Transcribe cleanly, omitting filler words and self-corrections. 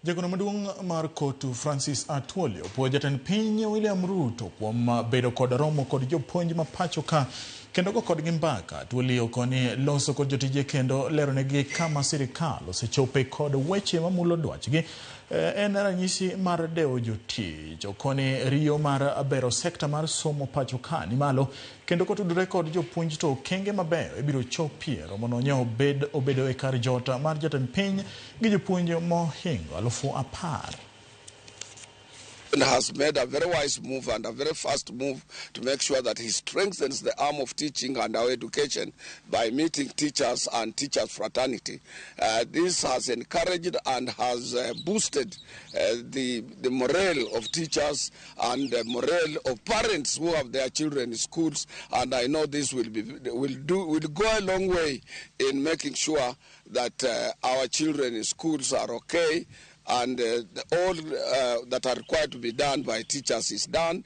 Jagono maduong' mar COTU Francis Atwoli opuoyo jatend piny William Ruto kuom bedo kod romo kod jopuonj ma pacho ka kendo go kodgi mbaka. Atwoli okoni loso kod jotije kendo leronegi kama sirikal osechope kod weche mamulo dwachgi en ranyisi mar dewo jotich. Okoni riyo mar bero sekta mar somo pacho ka ni malo kendo kotudore kod jopuonj to okenge mabeyo ibiro chopie. Romono nyo obedo e kar jot mar jatend piny gi jopuonj mohingo 10,000. Has made a very wise move and a very fast move to make sure that he strengthens the arm of teaching and our education by meeting teachers and teachers fraternity. This has encouraged and has boosted the morale of teachers and the morale of parents who have their children in schools, and I know this will go a long way in making sure that our children in schools are okay, and all that are required to be done by teachers is done.